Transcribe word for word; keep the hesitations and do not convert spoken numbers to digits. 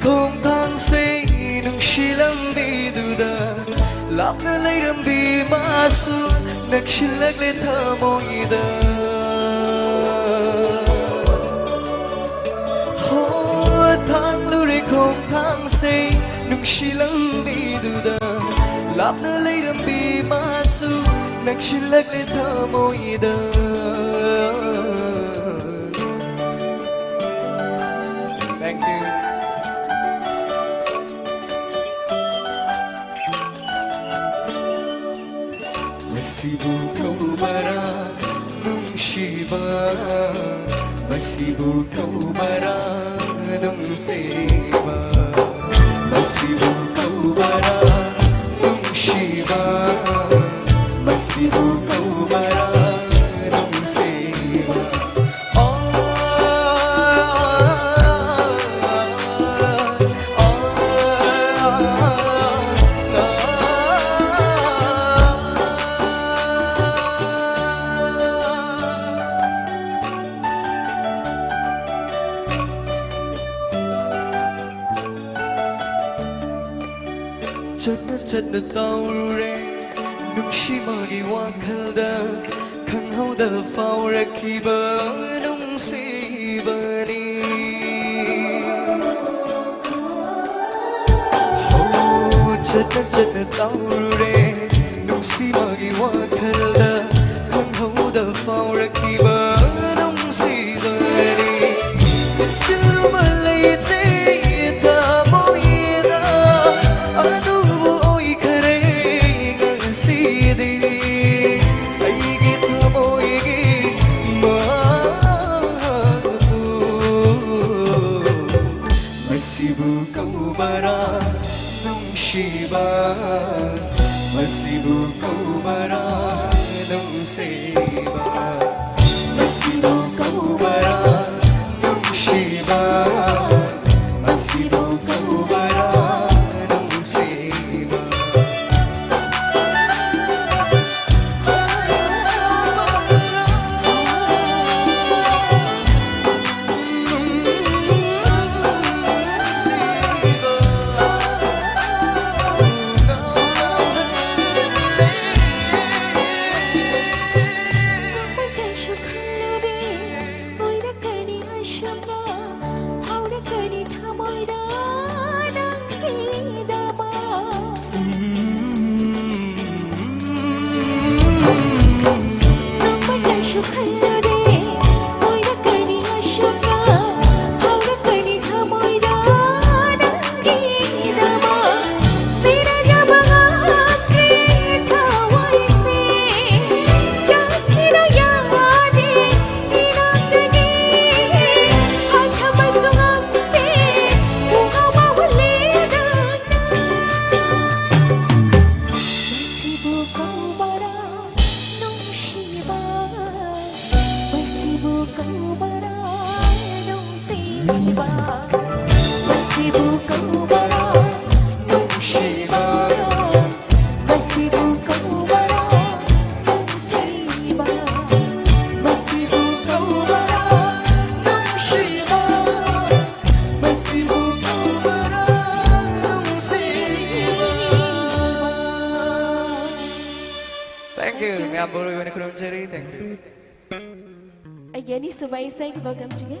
ꯈꯣꯡꯊꯥꯡꯁꯦ ꯅꯨꯡꯁꯤ ꯂꯝꯕꯤꯗꯨꯗ ꯂꯥꯞꯅ ꯂꯩꯔꯝꯕꯤ ꯃꯥꯁꯨ ꯅꯛꯁꯤꯜꯂꯛꯂꯦ ꯊꯃꯣꯏꯗ꯫ ꯍꯣ, ꯊꯥꯡꯂꯨꯔꯦ ꯈꯣꯡꯊꯥꯡꯁꯦ ꯅꯨꯡꯁꯤ ꯂꯝꯕꯤꯗꯨꯗ ꯂꯥꯞꯅ ꯂꯩꯔꯝꯕꯤ ꯃꯥꯁꯨ ꯅꯛꯁꯤꯜꯂꯛꯂꯦ ꯊꯃꯣꯏꯗ꯫ Thank you. ꯃꯁꯤꯕꯨ ꯀꯧꯕꯔꯥ ꯅꯨꯡꯁꯤꯕ? ꯃꯁꯤꯕꯨ ꯀꯧꯕꯔꯥ ꯅꯨꯡꯁꯤꯕ? ꯃꯁꯤꯕꯨ ꯀꯧꯕꯔꯥ ꯅꯨꯡꯁꯤꯕ? ꯃꯁꯤꯕꯨ ꯀꯧꯕꯔꯥ ꯅꯨꯡꯁꯤꯕ? ꯆꯠꯅ ꯆꯠꯅ ꯇꯧꯔꯦ ꯅꯨꯡꯁꯤ ꯃꯥꯒꯤ ꯋꯥꯈꯜꯗ, ꯈꯪꯍꯧꯗ ꯐꯥꯎꯔꯛꯈꯤꯕ ꯅꯨꯡꯁꯤꯕꯅꯤ꯫ ꯍꯣ, ꯆꯠꯅ ꯆꯠꯅ ꯇꯧꯔꯦ ꯅꯨꯡꯁꯤ ꯃꯥꯒꯤ ꯋꯥꯈꯜꯗ, ꯈꯪꯍꯧꯗ ꯐꯥꯎꯔꯛꯈꯤꯕ ꯅꯨꯡꯁꯤꯕꯅꯤ꯫ ꯄꯨꯟꯁꯤꯜꯂꯨꯕ ꯂꯩꯇꯦ ꯊꯃꯣꯏꯗ, ꯑꯗꯨꯕꯨ ꯑꯣꯏꯈꯔꯦ ꯉꯁꯤꯗꯤ ꯑꯩꯒꯤ ꯊꯃꯣꯏꯒꯤ ꯃꯍꯥꯛꯄꯨ꯫ ꯃꯁꯤꯕꯨ ꯀꯧꯕꯔꯥ ꯅꯨꯡꯁꯤꯕ? ꯃꯁꯤꯕꯨ ꯀꯧꯕꯔꯥ ꯅꯨꯡꯁꯤꯕ? ꯃꯁꯤꯕꯨ ꯀꯧꯕꯔꯥ ꯅꯨꯡꯁꯤꯕ? ꯃꯁꯤꯕꯨ ꯀꯧꯕꯔꯥ ꯅꯨꯡꯁꯤꯕ? ꯀꯧꯕꯔ ꯅꯨꯡꯁꯤꯕ, ꯃꯁꯤꯕꯨ ꯀꯧꯕꯔ ꯅꯨꯡꯁꯤꯕ, ꯃꯁꯤꯕꯨ ꯀꯧꯕꯔ ꯅꯨꯡꯁꯤꯕ, ꯃꯁꯤꯕꯨ ꯀꯧꯕꯔ ꯅꯨꯡꯁꯤꯕ, ꯃꯁꯤꯕꯨ ꯀꯧꯕꯔ ꯅꯨꯡꯁꯤꯕ, ꯃꯁꯤꯕꯨ ꯀꯧꯕꯔ ꯅꯨꯡꯁꯤꯕ꯫ Thank you. ꯃꯌꯥꯝꯕꯨ ꯑꯔꯣꯏꯕ ꯑꯣꯏꯅ ꯈꯨꯔꯨꯝꯖꯔꯤ꯫ Thank you. ꯑꯩꯒꯤ ꯑꯅꯤꯁꯨꯕ ꯏꯁꯩꯒꯤ welcome ꯖꯤꯒꯦ꯫